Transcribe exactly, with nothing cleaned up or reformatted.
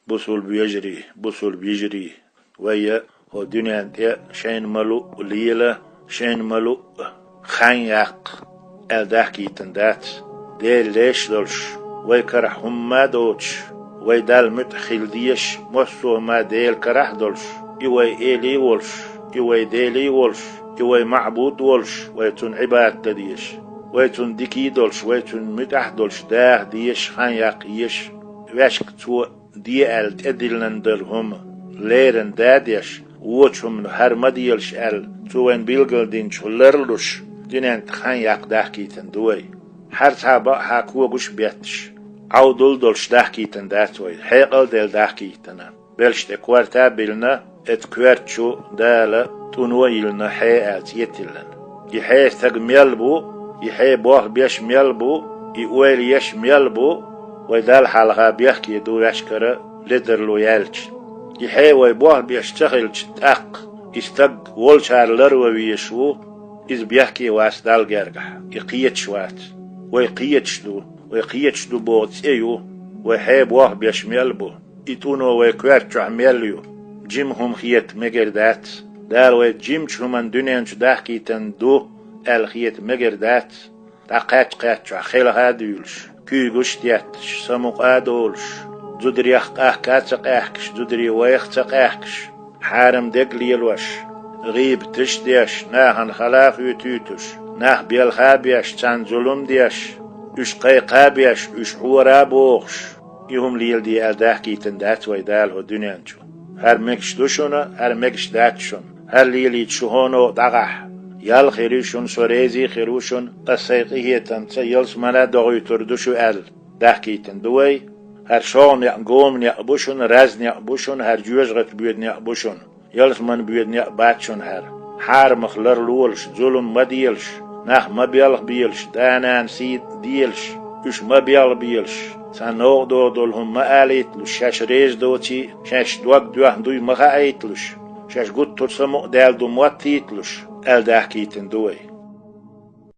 Бусулба вежарий, бусулба йижарий, вай а хӀо дуьнен тӀе шайна ма луъ лела, шайна ма луъ хан яккха аьлла даьхкийтина дац. Дела леш долуш, вай карахь хӀумма а доцуш, вай Далла муьтӀахь хила дезаш, массо а ма Делан карахь а долуш, и вай Эли а волуш, и вай Дели а волуш, и вай маӀбуд а волуш, вай Цунна Ӏибадат дан дезаш, вай Цунна дика а долуш, вай Цунна муьтӀахь а долуш даха дезаш, хан яккха езаш, ваьшка Цо де аьлла тӀедиллина долу хӀума леррина да а деш, вочу хӀуманах хӀара ма делаш аьлла, Цо вайна билгалдинчух ларлуш, дуьнен тӀе хан яккха даьхкийтина ду вай. ХӀара цхьа бакъахьа когаш а бетташ, Ӏовдал а долуш даьхкийтина дац вай, хьекъал а делла даьхкийтина. Белш тӀе корта а биллина, оцу коьрта чу Дала тӀуно а йиллина хье аьлла цӀе а тиллина. И хье стаг мел бу, и хье болх беш мел бу, и ойла еш мел бу, вай Далла хьалха бехке ду ваьшкара ледарло яьлча. И хье вай болх беш ца хилча, тӀаккха и стаг волчара ларван везаш ву, иза бехке вац Далла гергахь, и кхеташ вац. Вай кхеташ ду, вай кхеташ ду боху цӀе ю, вай хье болх беш мел бу. И тӀуно вай коьрта чохь мел ю, жима хӀума хета мегар дац. Дала вай жимачу хӀуманна дуьнен чу даьхкийтина ду аьлла хета мегар дац. ДӀакхаьчча-кхаьччахь хелха а дуьйлуш, куьйгаш а тетташ, самукъа а долуш, зударех къахка а ца къаьхкаш, зударе вайх а ца къаьхкаш, хьарам дерг а лелош, гӀийбаташ а деш, нахана хала а хуьйкуьйтуш, нах белха а беш, царна зулам а деш, уьш кхайкха а беш, уьш хьора а бохуш, и хӀума леладе аьлла даьхкийтина дац вай Дала хӀо дуьнен чу. ХӀара мегаш ду шуна, хӀара мегаш дац шуна. ХӀара лелийта шу хӀоно а дӀагӀахь. Ял хир ю шуна, со реза а хир ву шуна, ас сайн къинхетамца ялсамане а дохуьйтур ду шу аьлла даьхкийтина ду вай. ХӀара шолгӀа некъ гома некъ бу шуна, раза некъ бу шуна, хӀара жоьжахати боьду некъ бу шуна. Ялсамане боьду некъ бац шуна хӀара. Хьарамах ларлолаш, зулам ма делаш, нах ма белхабелаш, да-нана сий делаш, уьш ма белхабелаш, цхьа новкъа догӀу долу хӀума ма алийталуш, шаьш реза доций, шаьш дог доьхна дуй ма хаийталуш, шаьш гуттар а самукъадаьлла ду моттийталуш, аьлла даьхкийтина ду вай.